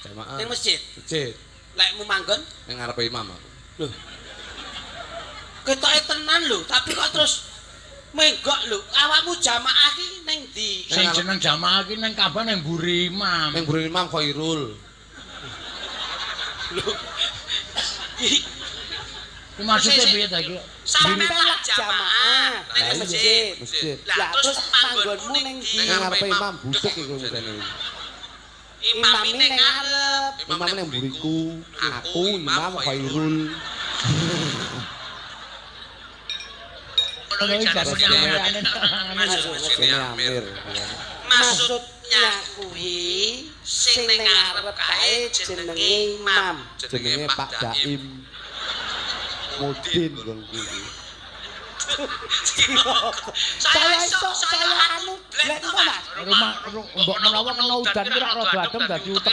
Jamaah. Ning masjid. Masjid. Lekmu manggon Ning ngarepe imam aku. Lho. Ketoke tenan lho, tapi kok terus menggok lho. Awakmu jamaah ki ning ndi? Sing jeneng jamaah ki ning Ka'bah ning mburi imam. Ning mburi imam Khairul. Lho. Ki Ku maksude piye ta iki? sampean lak jamaah ning Lah iya, masjid. Masjid. Lah terus manggonmu ning ndi? Ning ngarepe imam busuk iku ngene. Imam ning ngarep. Imam ning mburiku, aku imam Khairul. Ngono iki jarene. Jenenge Amir. Maksudnya kuwi sing ning ngarep kae jenenge imam. Jenenge Pak Daim. Mudin wong kuwi. Saya iso saya anu blek to Mas. Rumah mbok menawa kena udan ki rada adem dadi utek.